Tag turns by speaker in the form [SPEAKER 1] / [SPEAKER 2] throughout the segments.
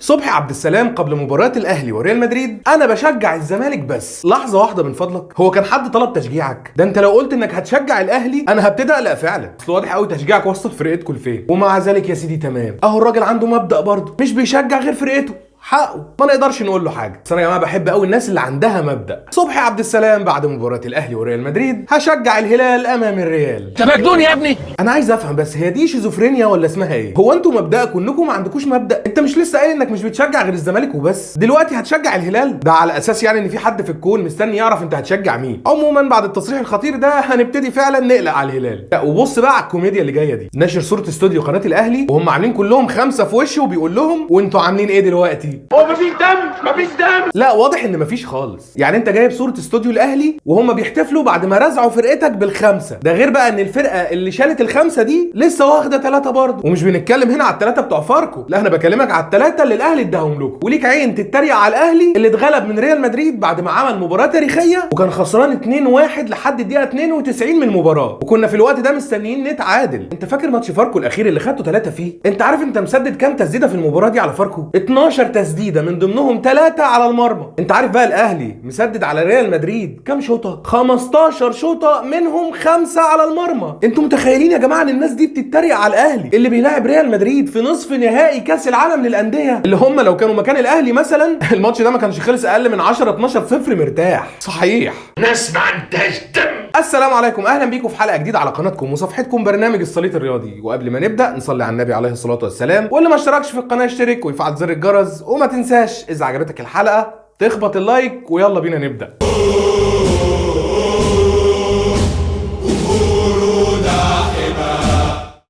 [SPEAKER 1] صبحي عبد السلام قبل مباراة الأهلي وريال مدريد: أنا بشجع الزمالك بس. لحظة واحدة من فضلك، هو كان حد طلب تشجيعك؟ ده أنت لو قلت إنك هتشجع الأهلي أنا هبتدي أقلق فعلا، أصل واضح قوي تشجيعك وصل فرقتكم لفين. ومع ذلك يا سيدي تمام، أهو الراجل عنده مبدأ برضه، مش بيشجع غير فرقته، حقه، ما نقدرش نقول له حاجة. بس انا يا جماعة بحب قوي الناس اللي عندها مبدا. صبحي عبد السلام بعد مباراة الاهلي وريال مدريد: هشجع الهلال امام الريال.
[SPEAKER 2] انت مجنون يا ابني.
[SPEAKER 1] انا عايز افهم بس، هي دي شيزوفرينيا ولا اسمها ايه؟ هو انتوا مبدأكم انكم ما عندكوش مبدأ؟ انت مش لسه قايل انك مش بتشجع غير الزمالك وبس، دلوقتي هتشجع الهلال؟ ده على اساس يعني ان في حد في الكون مستني يعرف انت هتشجع مين. عموما بعد التصريح الخطير ده هنبتدي فعلا نقلق على الهلال. لا وبص بقى على الكوميديا اللي جاية دي، ناشر صوره استوديو قناة الاهلي وهم عاملين كلهم 5 في وشه وبيقول لهم وانتوا عاملين ايه دلوقتي؟
[SPEAKER 2] هو مفيش دم، مفيش دم.
[SPEAKER 1] لا واضح ان مفيش خالص، يعني انت جايب صوره استوديو الاهلي وهم بيحتفلوا بعد ما رزعوا فرقتك بالخمسة، ده غير بقى ان الفرقة اللي شالت الخمسة دي لسه واخده 3 برضه، ومش بنتكلم هنا على الثلاثة بتوع فاركو، لا انا بكلمك على الثلاثة اللي الاهلي اداهم لكم. وليك عين تتريق على الاهلي اللي اتغلب من ريال مدريد بعد ما عمل مباراة تاريخية وكان خسران 2-1 لحد الدقيقة 92 من المباراة، وكنا في الوقت ده مستنيين نتعادل. انت فاكر ماتش فاركو الاخير اللي خدته 3 فيه؟ انت عارف انت مسدد كام تسديده في المباراة دي على فاركو؟ 12 تسديده من ضمنهم 3 على المرمى. انت عارف بقى الاهلي مسدد على ريال مدريد كام شوطه؟ 15 شوطه منهم 5 على المرمى. انتوا متخيلين يا جماعة ان الناس دي بتتريق على الاهلي اللي بيلاعب ريال مدريد في نصف نهائي كاس العالم للاندية، اللي هم لو كانوا مكان الاهلي مثلا الماتش ده ما كانش خلص اقل من 10 12 0 مرتاح. صحيح
[SPEAKER 2] ناس ما عندهاش دم.
[SPEAKER 1] السلام عليكم، اهلا بيكم في حلقة جديدة على قناتكم وصفحتكم برنامج السليط الرياضي. وقبل ما نبدا نصلي على النبي عليه الصلاة والسلام، واللي ما اشتركش في القناة يشترك ويفعل زر الجرس، وما تنساش اذا عجبتك الحلقة تخبط ال like، ويلا بينا نبدا.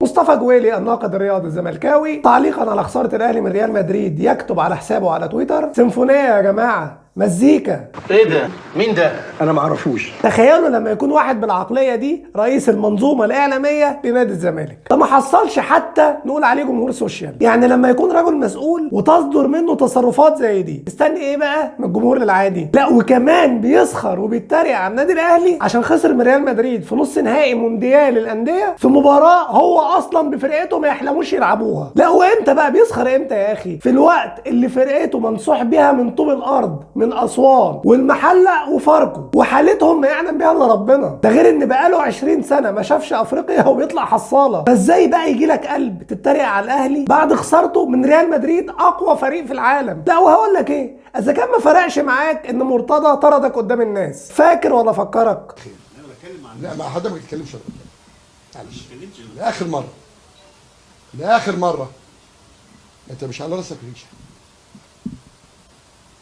[SPEAKER 3] مصطفى جويلي الناقد الرياضي الزملكاوي تعليقا على خسارة الأهلي من ريال مدريد يكتب على حسابه على تويتر: سيمفونية يا جماعة، مزيكا.
[SPEAKER 4] ايه ده؟ مين ده؟
[SPEAKER 5] انا معرفوش.
[SPEAKER 3] تخيلوا لما يكون واحد بالعقلية دي رئيس المنظومة الإعلامية لنادي الزمالك، ده ما حصلش حتى نقول عليه جمهور social. يعني لما يكون رجل مسؤول وتصدر منه تصرفات زي دي، استني ايه بقى من الجمهور العادي؟ لا وكمان بيسخر وبيتريق على النادي الأهلي عشان خسر من ريال مدريد في نص نهائي مونديال الأندية في مباراة هو أصلا بفرقته ما يحلموش يلعبوها. لا وامتى بقى بيسخر امتى يا أخي؟ في الوقت اللي فرقته منصوح بيها من طوب الأرض، من اسوان والمحله وفاركو، وحالتهم ما يعلم بيها الا ربنا. ده غير ان بقاله 20 سنة ما شافش افريقيا وبيطلع حصاله. فازاي بقى يجي لك قلب تتريق على الاهلي بعد خسارته من ريال مدريد اقوى فريق في العالم؟ لا وهقول لك ايه، اذا كان ما فرقش معاك ان مرتضى طردك قدام الناس، فاكر ولا فكرك؟
[SPEAKER 5] لا مع حد ما بتتكلمش، معلش لاخر مرة، لاخر مرة، انت مش على راسك ريشه.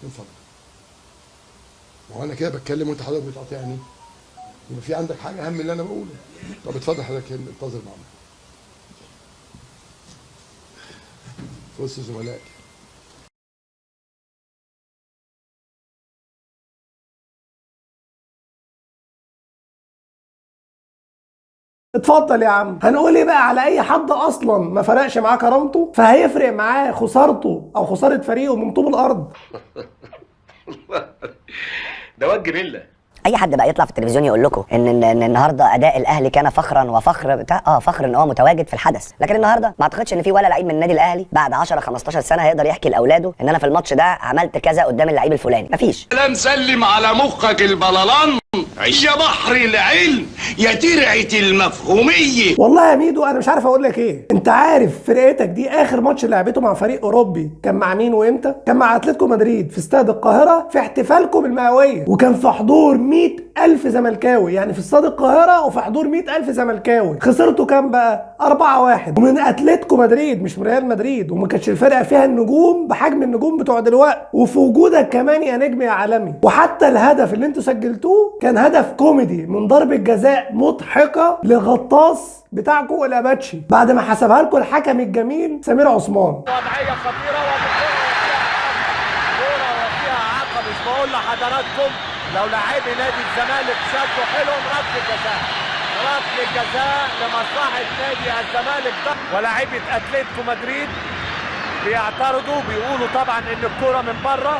[SPEAKER 5] من فضلك، ما هو انا كده بتكلم وانت حضرتك بتقاطعني، يبقى في عندك حاجة اهم من اللي انا بقوله. طب اتفضل حضرتك، انتظر معانا في وسط زملائك.
[SPEAKER 3] اتفضل يا عم. هنقول ايه بقى على اي حد اصلا ما فرقش معاه كرامته، فهيفرق معاه خسارته او خسارة فريقه من طوب الارض؟
[SPEAKER 4] ده واد جبله.
[SPEAKER 6] اي حد بقى يطلع في التلفزيون يقول لكم ان النهارده اداء الاهلي كان فخرا وفخر بتاع فخر ان هو متواجد في الحدث، لكن النهارده ما اعتقدش ان في ولا لعيب من النادي الاهلي بعد 10 15 سنة هيقدر يحكي لاولاده ان انا في الماتش ده عملت كذا قدام اللعيب الفلاني. مفيش.
[SPEAKER 2] لا مسلم على مخك البلالان، يا بحر العلم، يا ترعة المفهومية.
[SPEAKER 3] والله يا ميدو انا مش عارف اقول لك ايه. انت عارف فرقتك دي اخر ماتش لعبته مع فريق اوروبي كان مع مين وامتى؟ كان مع اتلتيكو مدريد في استاد القاهرة في احتفالكم بالمئويه، وكان في حضور 100,000 زملكاوي. يعني في استاد القاهرة وفي حضور 100,000 زملكاوي. خسرتوا كام بقى؟ 4-1، ومن اتلتيكو مدريد مش من ريال مدريد، وما كانتش الفرقة فيها النجوم بحجم النجوم بتوع دلوقتي، وفي وجودك كمان يا نجم يا عالمي. وحتى الهدف اللي انتوا سجلتوه كان هدف كوميدي من ضربة جزاء مضحكة لغطاس بتاعكم الاباتشي بعد ما حسبها لكم الحكم الجميل سمير عثمان.
[SPEAKER 7] وضعية خطيرة وكورة وفيها عقب. مش بقول لحضراتكم لو لاعبي نادي الزمالك شدوا حيلهم ركلة جزاء، ركلة جزاء لمصلحة نادي الزمالك ده. ولاعيبة اتلتيكو مدريد بيعترضوا، بيقولوا طبعا ان الكورة من بره.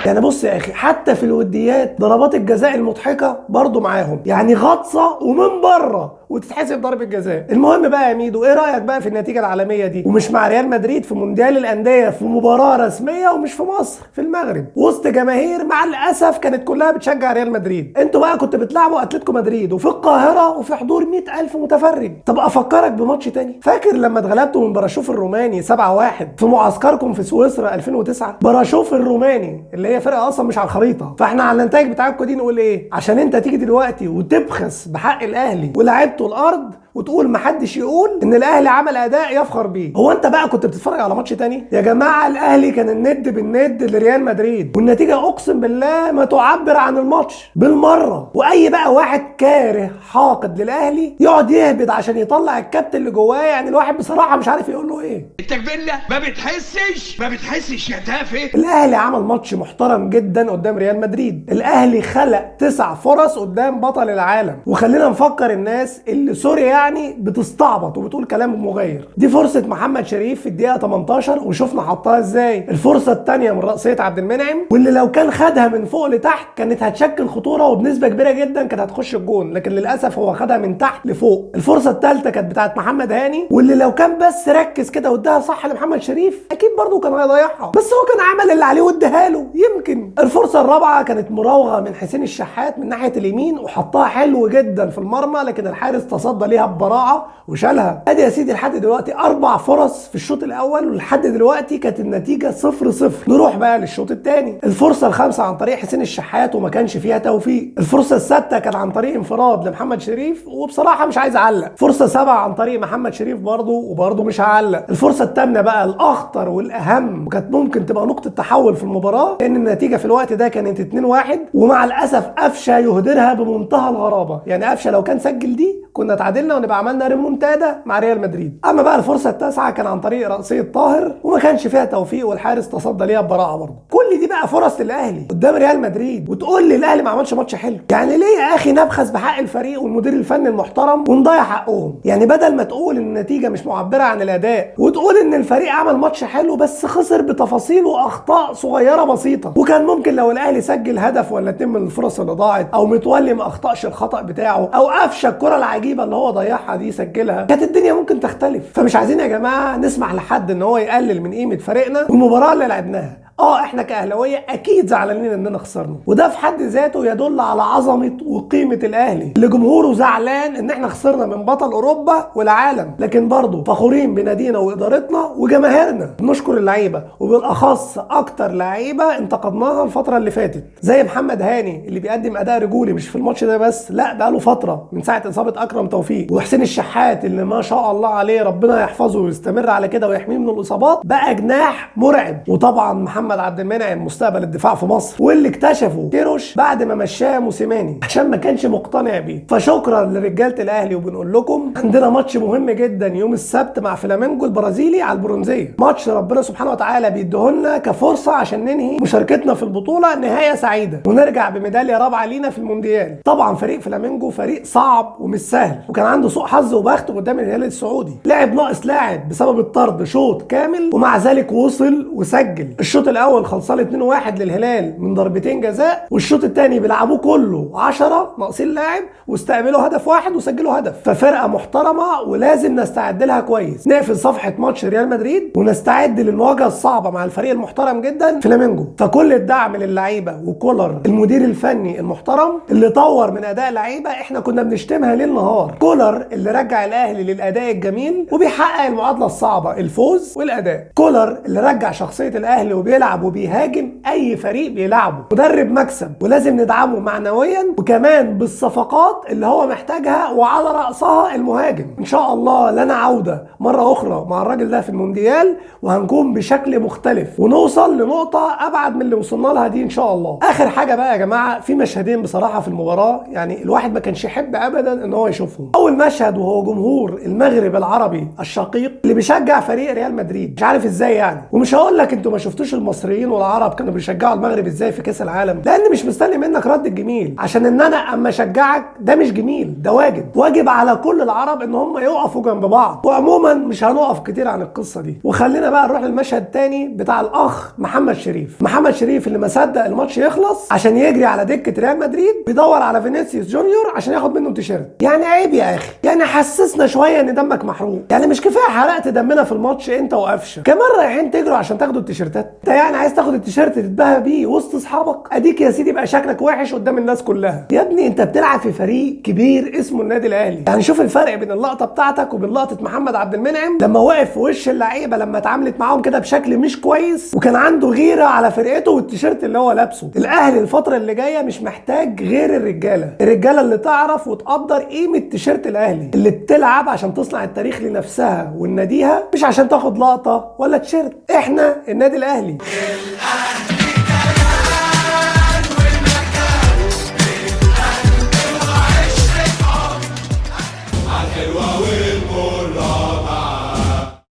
[SPEAKER 3] يعني بص يا اخي، حتى في الوديات ضربات الجزاء المضحكة برضو معاهم، يعني غطسه ومن بره وتتحسب ضربه جزاء. المهم بقى يا ميدو، ايه رايك بقى في النتيجة العالمية دي؟ ومش مع ريال مدريد في مونديال الاندية في مباراة رسمية، ومش في مصر، في المغرب، وسط جماهير مع الاسف كانت كلها بتشجع ريال مدريد. انتوا بقى كنتوا بتلعبوا اتلتيكو مدريد وفي القاهرة وفي حضور 100,000 متفرج. طب افكرك بماتش تاني، فاكر لما اتغلبتوا من براشوف الروماني 7-1 في معسكركم في سويسرا 2009؟ براشوف الروماني اللي هي فرقه اصلا مش على الخريطة. فاحنا على النتائج بتاعتكم دي نقول ايه؟ عشان انت تيجي دلوقتي وتبخس بحق الاهلي ولعبته الارض وتقول محدش يقول ان الاهلي عمل اداء يفخر بيه. هو انت بقى كنت بتتفرج على ماتش تاني يا جماعة؟ الاهلي كان الند بالند لريال مدريد، والنتيجة اقسم بالله ما تعبر عن الماتش بالمرة. واي بقى واحد كاره حاقد للاهلي يقعد يهبد عشان يطلع الكابتن اللي جواه، يعني الواحد بصراحة مش عارف يقول له ايه.
[SPEAKER 2] انت كبله ما بتحسش، ما بتحسش يا تافه.
[SPEAKER 3] الاهلي عمل ماتش محترم جدا قدام ريال مدريد، الاهلي خلق 9 فرص قدام بطل العالم. وخلينا نفكر الناس اللي sorry يعني بتستعبط وبتقول كلام مغاير. دي فرصة محمد شريف في الدقيقة 18 وشفنا حطها ازاي. الفرصة الثانية من رأسية عبد المنعم، واللي لو كان خدها من فوق لتحت كانت هتشكل خطورة وبنسبة كبيرة جدا كانت هتخش الجون، لكن للاسف هو خدها من تحت لفوق. الفرصة الثالثة كانت بتاعت محمد هاني، واللي لو كان بس ركز كده واداها صح لمحمد شريف اكيد برضه كان هيضيعها، بس هو كان عمل اللي عليه واداها له يمكن. الفرصة الرابعة كانت مراوغه من حسين الشحات من ناحية اليمين وحطها حلو جدا في المرمى، لكن الحارس تصدى ليها ببراعه وشالها. ادي يا سيدي لحد دلوقتي 4 فرص في الشوط الاول، ولحد دلوقتي كانت النتيجة 0-0. نروح بقى للشوط الثاني. الفرصة الخامسة عن طريق حسين الشحات وما كانش فيها توفيق. الفرصة السادسة كانت عن طريق انفراد لمحمد شريف، وبصراحة مش عايز اعلق. فرصة 7 عن طريق محمد شريف برضه، وبرضه مش هعلق. الفرصة الثامنة بقى الاخطر والاهم، وكانت ممكن تبقى نقطة تحول في المباراة، لان النتيجة في الوقت ده كانت 2-1، ومع الاسف قفشه يهدرها بمنتهى الغرابة. يعني قفشه لو كان سجل دي كنا اتعادلنا ونبقى عملنا ريمونتادا مع ريال مدريد. اما بقى الفرصة التاسعة كان عن طريق رأسية طاهر وما كانش فيها توفيق، والحارس تصدى ليها ببراعه برضه. كل دي بقى فرص للاهلي قدام ريال مدريد، وتقول لي الاهلي ما عملش ماتش حلو؟ يعني ليه يا اخي نبخس بحق الفريق والمدير الفني المحترم ونضيع حقهم؟ يعني بدل ما تقول ان النتيجة مش معبرة عن الاداء، وتقول ان الفريق عمل ماتش حلو بس خسر بتفاصيل واخطاء صغيرة بسيطة، وكان ممكن لو الاهلي سجل هدف ولا 2 من الفرص اللي ضاعت، او متولي ما اخطاش الخطا بتاعه، او قفشه الكره العجيبة اللي هو ضيعها دي سجلها، كانت الدنيا ممكن تختلف. فمش عايزين يا جماعة نسمح لحد ان هو يقلل من قيمة فريقنا والمباراة اللي لعبناها. احنا كاهلاويه اكيد زعلانين اننا خسرنا، وده في حد ذاته يدل على عظمه وقيمه الاهلي اللي جمهوره زعلان ان احنا خسرنا من بطل اوروبا والعالم، لكن برضه فخورين بنادينا وادارتنا وجماهيرنا. بنشكر اللعيبة، وبالاخص اكتر لعيبة انتقدناها الفترة اللي فاتت، زي محمد هاني اللي بيقدم اداء رجولي مش في الماتش ده بس، لا بقاله فترة من ساعة اصابه اكرم توفيق، وحسين الشحات اللي ما شاء الله عليه ربنا يحفظه ويستمر على كده ويحميه من الاصابات، بقى جناح مرعب. وطبعا محمد عبد المنعم مستقبل الدفاع في مصر، واللي اكتشفه كيروش بعد ما مشاه موسيماني عشان ما كانش مقتنع بيه. فشكرا لرجاله الاهلي، وبنقول لكم عندنا ماتش مهم جدا يوم السبت مع فلامينجو البرازيلي على البرونزيه، ماتش ربنا سبحانه وتعالى بيديهولنا كفرصه عشان ننهي مشاركتنا في البطولة نهاية سعيدة ونرجع بميداليه رابعه لينا في المونديال. طبعا فريق فلامينجو فريق صعب ومش سهل، وكان عنده سوء حظ وبخت قدام الهلال السعودي، لعب ناقص لاعب بسبب الطرد شوط كامل، ومع ذلك وصل وسجل. الشوط الاول خلصان 2-1 للهلال من ضربتين جزاء، والشوط الثاني بيلعبوه كله 10 ناقصين لاعب واستقبلوا هدف واحد وسجلوا هدف. ففرقه محترمه ولازم نستعد لها كويس. نقفل صفحة ماتش ريال مدريد ونستعد للمواجهه الصعبة مع الفريق المحترم جدا فلامينجو. فكل الدعم للعيبة وكولر المدير الفني المحترم اللي طور من اداء لعيبة احنا كنا بنشتمها ليل نهار، كولر اللي رجع الاهلي للاداء الجميل وبيحقق المعادلة الصعبة الفوز والاداء، كولر اللي رجع شخصية الاهلي وبيلعب وبيهاجم اي فريق بيلعبه، مدرب مكسب ولازم ندعمه معنويا وكمان بالصفقات اللي هو محتاجها وعلى راسها المهاجم. ان شاء الله لنا عوده مرة اخرى مع الراجل ده في المونديال، وهنكون بشكل مختلف ونوصل لنقطة ابعد من اللي وصلنا لها دي ان شاء الله. اخر حاجة بقى يا جماعة، في مشهدين بصراحة في المباراة يعني الواحد ما كانش يحب ابدا ان هو يشوفهم. اول مشهد وهو جمهور المغرب العربي الشقيق اللي بيشجع فريق ريال مدريد، مش عارف ازاي يعني، ومش هقول لك انتوا ما شفتوش الماتش المصريين والعرب كانوا بيشجعوا المغرب ازاي في كاس العالم، لان مش مستني منك رد الجميل، عشان ان انا اما اشجعك ده مش جميل، ده واجب، واجب على كل العرب ان هم يقفوا جنب بعض. وعموما مش هنقف كتير عن القصة دي، وخلينا بقى نروح للمشهد الثاني بتاع الاخ محمد شريف. محمد شريف اللي ما صدق الماتش يخلص عشان يجري على دكه ريال مدريد بيدور على فينيسيوس جونيور عشان ياخد منه تيشيرت. يعني عيب يا اخي، يعني حسسنا شوية ان دمك محروق، يعني مش كفاية حرقت دمنا في الماتش انت وقفشه، كمان رايحين تجروا عشان تاخدوا التيشيرتات. انت يعني عايز تاخد التيشيرت تتباهى بيه وسط اصحابك؟ اديك يا سيدي بقى شكلك وحش قدام الناس كلها. يا ابني انت بتلعب في فريق كبير اسمه النادي الاهلي. يعني شوف الفرق بين اللقطة بتاعتك وبين لقطة محمد عبد المنعم لما وقف في وش اللعيبة لما اتعاملت معاهم كده بشكل مش كويس، وكان عنده غيره على فرقته والتيشيرت اللي هو لابسه. الاهلي الفترة اللي جاية مش محتاج غير الرجالة، الرجالة اللي تعرف وتقدر قيمة تيشيرت الاهلي، اللي بتلعب عشان تصنع التاريخ لنفسها ولناديها، مش عشان تاخد لقطة ولا تيشيرت. احنا النادي الاهلي.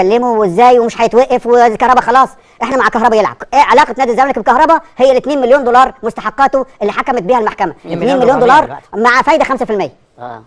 [SPEAKER 6] كلمة وازاي ومش هيتوقف وكهربا خلاص احنا مع كهربا يلعب. ايه علاقة نادي الزمالك بكهربا؟ هي ال 2 مليون دولار مستحقاته اللي حكمت بيها المحكمة. 2 مليون دولار مع فايده 5%.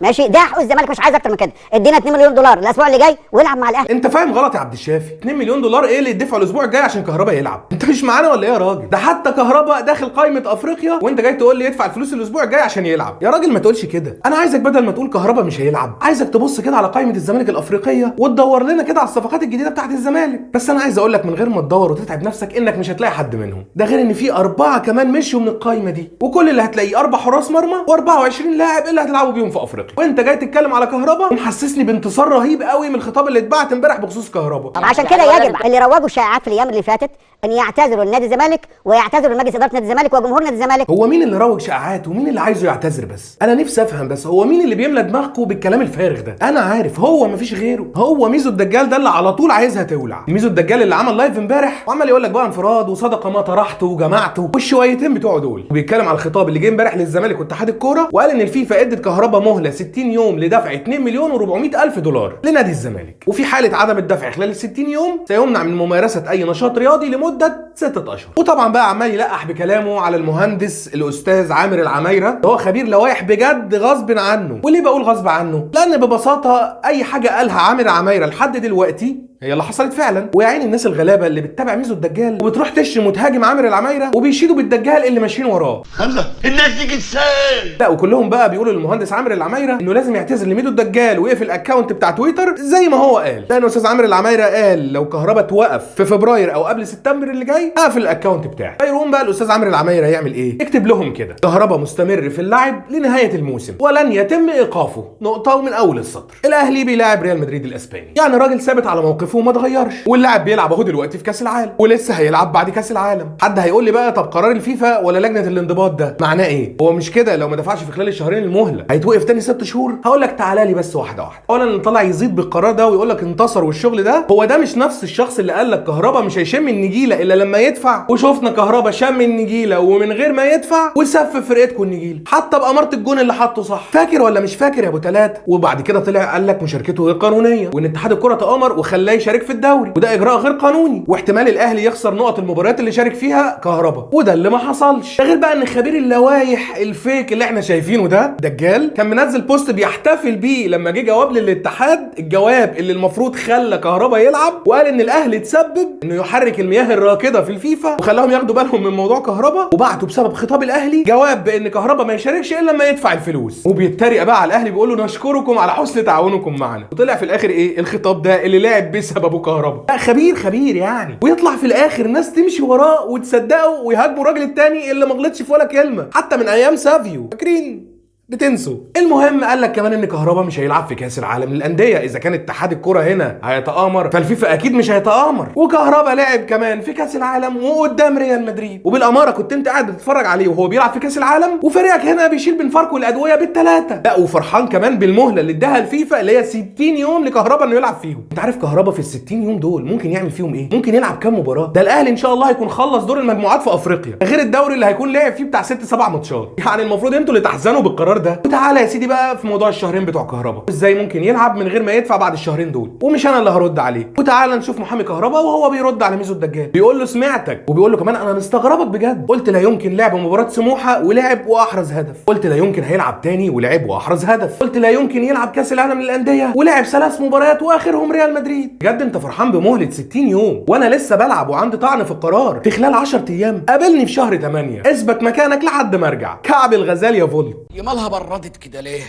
[SPEAKER 6] ماشي، ده حقوق الزمالك، مش عايز اكتر من كده. ادينا 2 مليون دولار الاسبوع اللي جاي ويلعب مع الاهلي.
[SPEAKER 1] انت فاهم غلط يا عبد الشافي. 2 مليون دولار ايه اللي يدفعوا الاسبوع الجاي عشان كهربا يلعب؟ انت مش معانا ولا ايه يا راجل؟ ده حتى كهربا داخل قائمة افريقيا وانت جاي تقول لي يدفع الفلوس الاسبوع الجاي عشان يلعب. يا راجل ما تقولش كده. انا عايزك بدل ما تقول كهربا مش هيلعب، عايزك تبص كده على قائمة الزمالك الافريقية وتدور لنا كده على الصفقات الجديدة بتاعت الزمالك. بس انا عايز اقول لك من غير ما تدور وتتعب نفسك انك مش هتلاقي حد منهم. ده غير ان في 4 كمان مشوا من القائمة دي، وكل اللي هتلاقيه 4 حراس مرمى و24 لاعب اللي هتلعبوا بيهم في افريقيا. وانت جاي تتكلم على كهربا ومحسسني بانتصار رهيب قوي من الخطاب اللي اتبعت امبارح بخصوص كهربا.
[SPEAKER 6] عشان كده يجب اللي روجوا الشائعات في الايام اللي فاتت ان يعتذروا لنادي الزمالك ويعتذروا لمجلس ادارة نادي الزمالك وجمهور نادي الزمالك.
[SPEAKER 1] هو مين اللي روج شائعات ومين اللي عايزه يعتذر؟ بس انا نفسي افهم، بس هو مين اللي بيملى دماغكم بالكلام الفارغ ده؟ انا عارف هو مفيش غيره، هو ميزو الدجال ده اللي على طول عايزها تولع. ميزو الدجال اللي عمل live امبارح وعمل يقول لك بقى انفراد وصدقه ما طرحته وجمعته والشويتين بتوعه دول، وبيتكلم على الخطاب اللي جه امبارح للزمالك واتحاد الكورة وقال ان الفيفا ادت كهربا مهله 60 يوم لدفع 2,400,000 دولار لنادي الزمالك، وفي حاله عدم الدفع خلال ال 60 يوم سيمنع من ممارسة اي نشاط رياضي لمدة 6 اشهر. وطبعا بقى عمال يلقح بكلامه على المهندس الاستاذ عامر العمايره اللي هو خبير لوائح بجد غصب عنه. وليه بقول غصب عنه؟ لان ببساطة اي حاجة قالها عامر العمايره لحد دلوقتي هي اللي حصلت فعلا. ويا عين الناس الغلابة اللي بتتابع ميزو الدجال وبتروح تشتم وتهاجم عامر العمايره وبيشيدوا بالدجال اللي ماشيين وراه.
[SPEAKER 2] الله الناس دي ازاي؟
[SPEAKER 1] لا وكلهم بقى بيقولوا للمهندس عامر العمايره انه لازم يعتذر لميدو الدجال ويقفل ال account بتاع تويتر زي ما هو قال، لان استاذ عامر العمايره قال لو كهربا توقف في فبراير او قبل سبتمبر اللي جاي اقفل ال account بتاعي. فيقوم بقى الاستاذ عامر العمايره يعمل ايه؟ يكتب لهم كده: كهربا مستمر في اللعب لنهاية الموسم ولن يتم ايقافه، نقطة ومن اول السطر. الاهلي بيلاعب ريال مدريد الاسباني، يعني راجل ثابت على موقفه وما اتغيرش، واللاعب بيلعب اهو دلوقتي في كاس العالم ولسه هيلعب بعد كاس العالم. حد هيقول لي بقى طب قرار الفيفا ولا لجنة الانضباط ده معناه ايه؟ هو مش كده لو ما دفعش في خلال الشهرين المهلة هيتوقف تاني 6 شهور؟ هقول لك تعالى لي بس واحدة واحدة. اولا اللي طلع يزيد بالقرار ده ويقول لك انتصر والشغل ده، هو ده مش نفس الشخص اللي قال لك كهربا مش هيشم النجيله الا لما يدفع؟ وشفنا كهربا شم النجيله ومن غير ما يدفع وسف فرقتكم النجيله، حتى بامارة الجون اللي حطه صح، فاكر ولا مش فاكر يا ابو ثلاثة؟ وبعد كده طلع قال لك مشاركته غير قانونية وان اتحاد الكره تآمر وخلاه يشارك في الدوري، وده اجراء غير قانوني، واحتمال الاهلي يخسر نقط المباريات اللي شارك فيها كهربا، وده اللي ما حصلش. ده غير بقى ان خبير اللوائح ال fake اللي احنا شايفينه ده دجال كان منزل post بيحتفل بيه لما جه جواب للاتحاد، الجواب اللي المفروض خلى كهربا يلعب، وقال ان الاهلي تسبب انه يحرك المياه الراكده في الفيفا وخلاهم ياخدوا بالهم من موضوع كهربا، وبعتوا بسبب خطاب الاهلي جواب بان كهربا ما يشاركش الا لما يدفع الفلوس، وبيتريق بقى على الاهلي بيقول له نشكركم على حسن تعاونكم معنا. وطلع في الاخر ايه الخطاب ده اللي لعب بسببه كهربا؟ لا خبير خبير يعني. ويطلع في الاخر ناس تمشي وراه وتصدقه ويهاجموا الراجل التاني اللي ما غلطش في ولا كلمة حتى من ايام سافيو، فاكرين؟ بتنسوا. المهم قال لك كمان ان كهربا مش هيلعب في كاس العالم للاندية، اذا كان اتحاد الكره هنا هيتآمر فالفيفا اكيد مش هيتآمر. وكهربا لعب كمان في كاس العالم وقدام ريال مدريد، وبالاماره كنت انت قاعد بتتفرج عليه وهو بيلعب في كاس العالم وفريقك هنا بيشيل بين فاركو الادوية بالثلاثة. لا وفرحان كمان بالمهله اللي اداها الفيفا اللي هي 60 يوم لكهربا انه يلعب فيهم. انت عارف كهربا في ال 60 يوم دول ممكن يعمل فيهم ايه؟ ممكن يلعب كام مباراة؟ ده الاهلي ان شاء الله هيكون خلص دور المجموعات في افريقيا، غير الدوري اللي هيكون لعب فيه بتاع 6 7 ماتشات. يعني المفروض انتوا اللي تحزنوا بالقرار القرار ده. وتعالى يا سيدي بقى في موضوع الشهرين بتوع كهربا، ازاي ممكن يلعب من غير ما يدفع بعد الشهرين دول، ومش انا اللي هرد عليه. وتعالى نشوف محامي كهربا وهو بيرد على ميزو الدجال، بيقول له سمعتك، وبيقول له كمان انا مستغربك بجد، قلت لا يمكن لعب مباراة سموحه ولعب واحرز هدف، قلت لا يمكن هيلعب تاني ولعب واحرز هدف، قلت لا يمكن يلعب كاس العالم للاندية ولعب 3 مباريات واخرهم ريال مدريد. بجد انت فرحان بمهله 60 يوم وانا لسه بلعب وعندي طعن في القرار في خلال 10 ايام؟ قابلني في شهر 8، اثبت مكانك لحد ما ارجع. كعب الغزال يا فولت.
[SPEAKER 8] يا مالها بردت كده ليه؟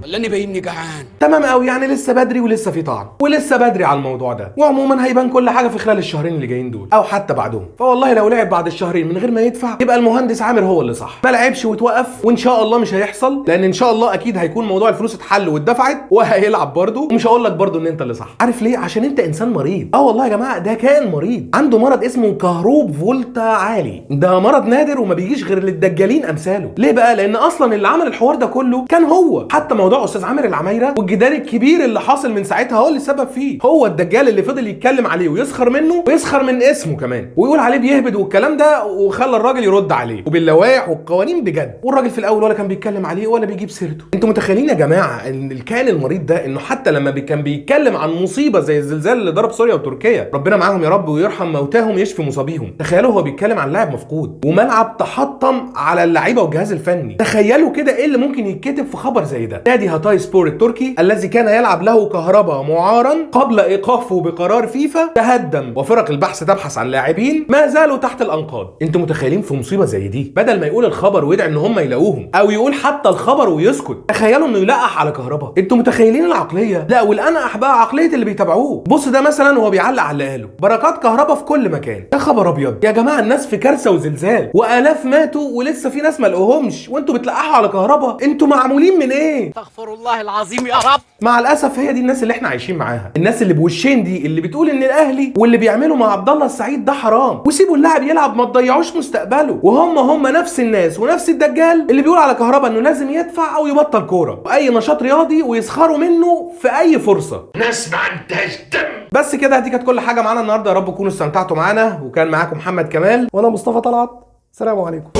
[SPEAKER 8] ولا اني باينني جعان؟
[SPEAKER 1] تمام قوي، يعني لسه بدري ولسه في طعن ولسه بدري على الموضوع ده، وعموما هيبان كل حاجة في خلال الشهرين اللي جايين دول او حتى بعدهم. فوالله لو لعب بعد الشهرين من غير ما يدفع يبقى المهندس عامر هو اللي صح، ما لعبش وتوقف، وان شاء الله مش هيحصل، لان ان شاء الله اكيد هيكون موضوع الفلوس اتحل واتدفعت وهيلعب برده، ومش هقول لك برده ان انت اللي صح. عارف ليه؟ عشان انت انسان مريض. والله يا جماعة ده كائن مريض، عنده مرض اسمه كهروب فولتا عالي، ده مرض نادر وما بيجيش غير للدجالين امثاله. ليه بقى؟ لان اصلا اللي عمل الحوار ده كله كان هو، حتى موضوع استاذ عامر العمايره والجدال الكبير اللي حاصل من ساعتها هو اللي سبب فيه، هو الدجال اللي فضل يتكلم عليه ويسخر منه ويسخر من اسمه كمان ويقول عليه بيهبد والكلام ده، وخلى الراجل يرد عليه وباللوائح والقوانين بجد. والراجل في الاول ولا كان بيتكلم عليه ولا بيجيب سيرته. انتوا متخيلين يا جماعة ان الكائن المريض ده انه حتى لما كان بيتكلم عن مصيبة زي الزلزال اللي ضرب سوريا وتركيا، ربنا معاهم يا رب ويرحم موتاهم يشفي مصابيهم، تخيلوا هو بيتكلم عن لاعب مفقود وملعب تحطم على اللعيبة والجهاز الفني، تخيلوا كده ايه اللي ممكن يتكتب في خبر زي ده. نادي هاتاي سبور التركي الذي كان يلعب له كهربا معارا قبل ايقافه بقرار فيفا تهدم، وفرق البحث تبحث عن لاعبين ما زالوا تحت الانقاض. انتوا متخيلين في مصيبة زي دي بدل ما يقول الخبر ويدعي ان هم يلاقوهم، او يقول حتى الخبر ويسكت، تخيلوا انه يلقح على كهربا. انتوا متخيلين العقلية؟ لا والانقح بقى عقلية اللي بيتابعوه. بص ده مثلا وهو بيعلق على اللي قاله، بركات كهربا في كل مكان. يا خبر ابيض يا جماعة، الناس في كارثة وزلزال والاف ماتوا ولسه في ناس ما لقوهمش، وانتوا بتلقحوا على كهربا. انتوا معمولين من ايه؟
[SPEAKER 8] استغفر الله العظيم يا رب.
[SPEAKER 1] مع الاسف هي دي الناس اللي احنا عايشين معاها، الناس اللي بوشين دي، اللي بتقول ان الاهلي واللي بيعمله مع عبد الله السعيد ده حرام وسيبوا اللاعب يلعب ما تضيعوش مستقبله، وهم نفس الناس ونفس الدجال اللي بيقول على كهربا انه لازم يدفع او يبطل كورة واي نشاط رياضي ويسخروا منه في اي فرصة.
[SPEAKER 2] ناس ما عندهاش دم.
[SPEAKER 1] بس كده دي كانت كل حاجة معانا النهارده، يا رب تكونوا استمتعتوا معانا، وكان معاكم محمد كمال
[SPEAKER 3] وانا مصطفى طلعت. السلام عليكم.